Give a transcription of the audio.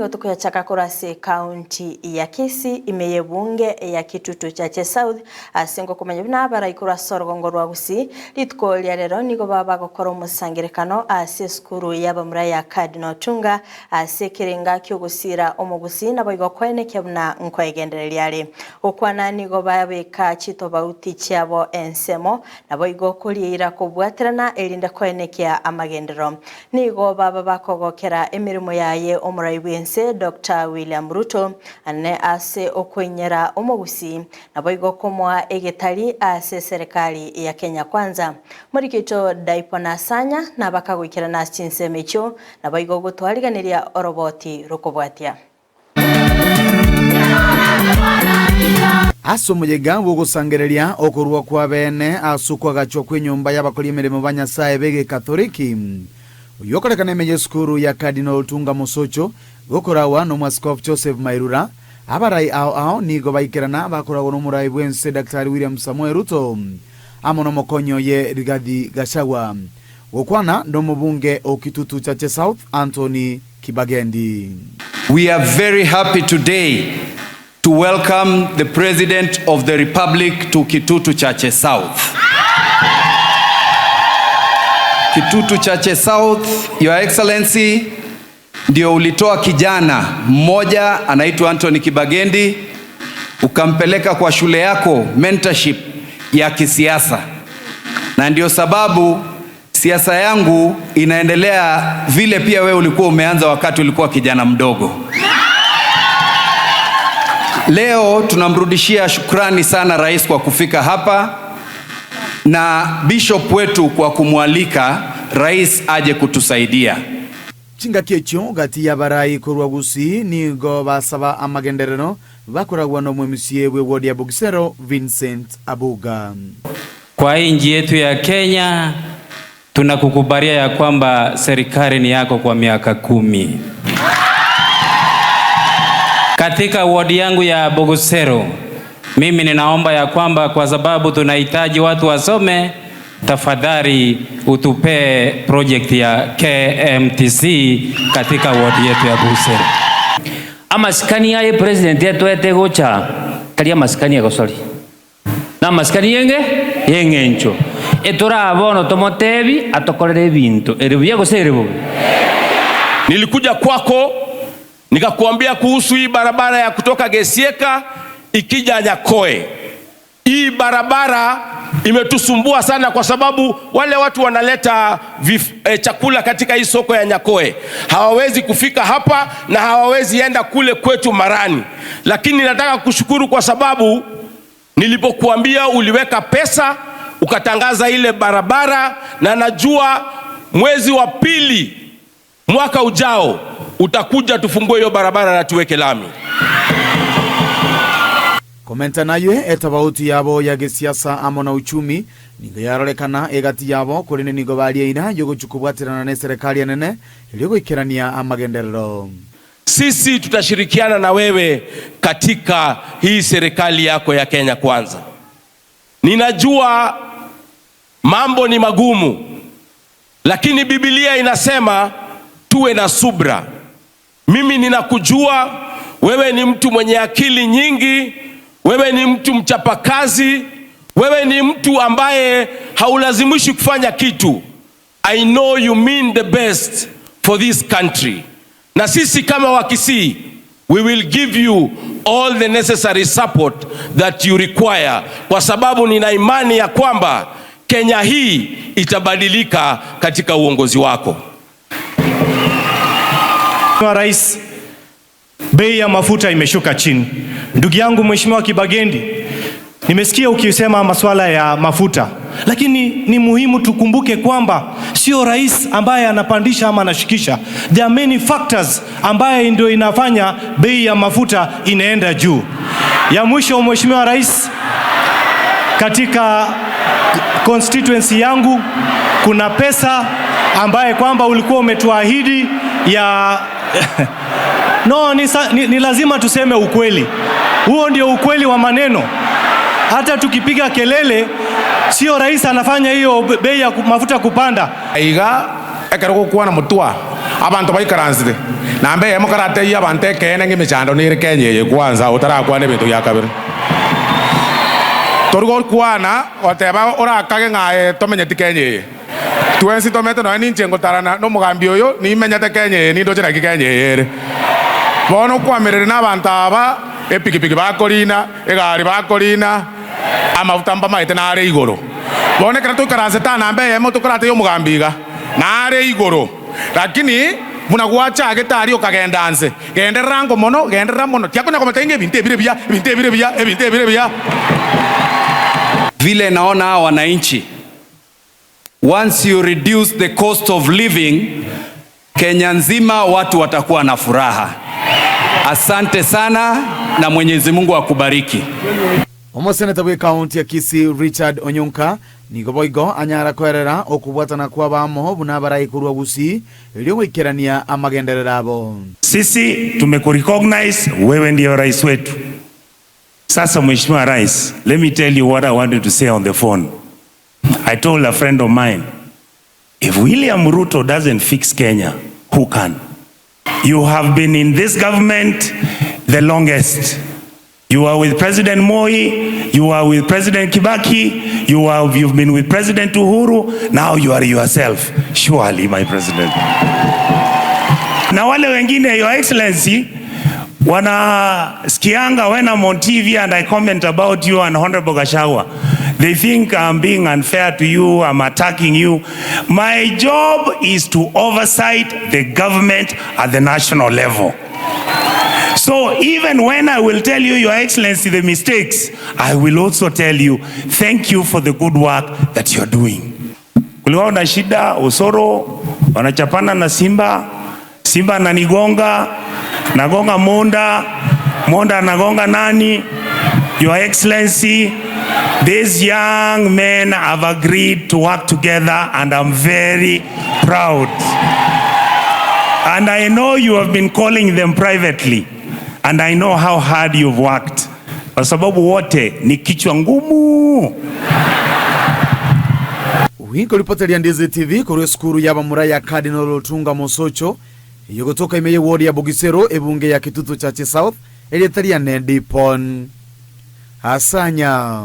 Tukuyachaka kurase kaunti ya Kisii imeye bunge ya Kitutu Chache South asengo kumenya bina baraikura sorgongo rwa Gusii rituko ria rero nigo baba gokora omusangerekano ase esukuru y'abamura ya Cardinal Otunga ase ekerenga kiogosira omogusii nabo igo koenekia buna nkoegendereria are gokwana nigo babeka chitobauti chiabo ensemo nabo igo korieira kobwaterana erinde koenekia amagendero nigo baba bakogokera emirimo yaye omurai bwense Dr. William Ruto ane ase okwenyera omogusi nabo igo komoa egetari ase serikali ya Kenya Kwanza murikito daipona sanya nabakagwikira na chinsemecho nabo igo gotwariganiria oroboti rukobwatia. Aso mujega wogosangereria okorwa kwa bene asukwa gachwa kwenyumba y'abakori emirimo ba Nyasaye bege Katoliki uyokorekana emenye sukuru ya Cardinal Otunga Mosocho gokorawa no Mwaskofu Joseph Mairura abarai ao ao nigo baikerana bakoragwo n'omurai bwense Dr. William Samuel Ruto amo n'omokonyo ye Rigathi Gachagua gokwana n'omubunge o Kitutu Chache South Anthony Kibagendi. We are very happy today to welcome the President of the Republic to Kitutu Chache South. Kitutu Chache South, Your Excellency, ndio ulitoa kijana mmoja anaitwa Anthony Kibagendi ukampeleka kwa shule yako mentorship ya kisiasa. Na ndio sababu siasa yangu inaendelea vile pia wewe ulikuwa umeanza wakati ulikuwa kijana mdogo. Leo tunamrudishia shukrani sana rais kwa kufika hapa na bishop wetu kwa kumwalika rais aje kutusaidia. Chingaki ekyo gati y'abarai korwa Gusii nigo basaba amagenderero bakoragwa n'omwemusie bwe ward ya Bugisero Vincent Abuga. Kwa nchi yetu ya Kenya tunakukubalia ya kwamba serikali ni yako kwa miaka 10. Katika ward yangu ya Bogosero mimi ninaomba ya kwamba kwa sababu tunahitaji watu wasome, tafadhali utupee project ya KMTC katika ward yetu ya Bogosero. Amasikani ya president yetu etegocha tali amasikani ya gosori na amasikani yenge yengencho etora abono tomotebi atokorere bintu eribuya gose eribu. Nilikuja kwako nikakuambia kuhusu hii barabara ya kutoka Gesieka ikija Nyakoe. Hii barabara imetusumbua sana kwa sababu wale watu wanaleta chakula katika hii soko ya Nyakoe hawawezi kufika hapa na hawawezi enda kule kwetu Marani. Lakini nataka kushukuru kwa sababu nilipokuambia uliweka pesa ukatangaza ile barabara, na najua mwezi wa pili mwaka ujao utakuja tufungue hiyo barabara na tuweke lami. Komenta nayo etabauti yabo ya gisiasa amo na uchumi nigo yarorekana egati yabo kurine nigo balieira yogochukubwatirana ne serikali enene iliyoikerania amagenderero. Sisi tutashirikiana na wewe katika hii serikali yako ya Kenya Kwanza. Ninajua mambo ni magumu, lakini Biblia inasema tuwe na subra. Mimi ninakujua wewe ni mtu mwenye akili nyingi, wewe ni mtu mchapakazi, wewe ni mtu ambaye haulazimishi kufanya kitu. I know you mean the best for this country. Na sisi kama Wakisii, we will give you all the necessary support that you require, kwa sababu nina imani ya kwamba Kenya hii itabadilika katika uongozi wako. Mheshimiwa Rais, bei ya mafuta imeshuka chini. Ndugu yangu Mheshimiwa Kibagendi, nimesikia ukisema masuala ya mafuta, lakini ni muhimu tukumbuke kwamba sio rais ambaye anapandisha ama anashikisha. There are many factors ambaye ndio inafanya bei ya mafuta inaenda juu. Ya mwisho Mheshimiwa Rais, katika constituency yangu kuna pesa ambaye kwamba ulikuwa umetuahidi ya no, ni lazima tuseme ukweli. Huo ndio ukweli wa maneno. Hata tukipiga kelele sio rais anafanya hiyo bei ya mafuta kupanda. Iga ekeroko kuwa na mutua. Abantu baikaransire nambe yemo karate abantu ekene ng'emichando nere Kenya eye kwanza otarakwana ebinto bia kabere torigokwana oteba orakage ng'aye tomenyeti Kenya eye twensi tomete noe ninche ngotarana nomogambi oyo nimenyete Kenya eye nindocheraki Kenya eye ere bono okwamerere na abanto aba epikipiki bakorina egari bakorina amafuta mbamaete nare igoro bono ekero toikaranse nambe eyemo tokorate ya omogambi iga nare igoro lakini muna gwacha getari okagenda nse genderera ngo mono genderera mono tiakonya kometenga ebinto ebire bia ebinto ebire bia ebinto ebire bia. Vile naona hawa wananchi, once you reduce the cost of living, Kenya nzima watu watakuwa na furaha. Asante sana na Mwenyezi Mungu akubariki. Omoseneta bwe kaunti ya Kisii Richard Onyonka nigo boigo anyara kwerera okubwatana kwa bamo buna baraikurwa Gusii erio goikerania amagenderera abo. Sisi tumekurecognize wewe ndio rais wetu. Sasa Mheshimiwa Rais, let me tell you what I wanted to say on the phone. I told a friend of mine, if William Ruto doesn't fix Kenya, who can? You have been in this government the longest. You are with President Moi, you are with President Kibaki, you've been with President Uhuru, now you are yourself. Surely, my president. Na wale wengine, Your Excellency, wanasikianga when I'm on TV and I comment about you and Honorable Gachagua. They think I'm being unfair to you, I'm attacking you. My job is to oversight the government at the national level. So even when I will tell you, Your Excellency, the mistakes, I will also tell you, thank you for the good work that you're doing. Kulikuwa na shida Osoro, wanachapana na Simba, Simba ananigonga, nagonga Monda, Monda anagonga nani? Your Excellency, these young men have agreed to work together and I'm very proud. And I know you have been calling them privately. And I know how hard you've worked. Kwa sababu wote ni kichwa ngumu. Winko ripoteria Ndizi TV korwa esukuru y'abamura ya Cardinal Otunga Mosocho iyo gotoka imeye ward ya Bogisero ebunge ya Kitutu Chache South erietaria Nedipon Hasanya.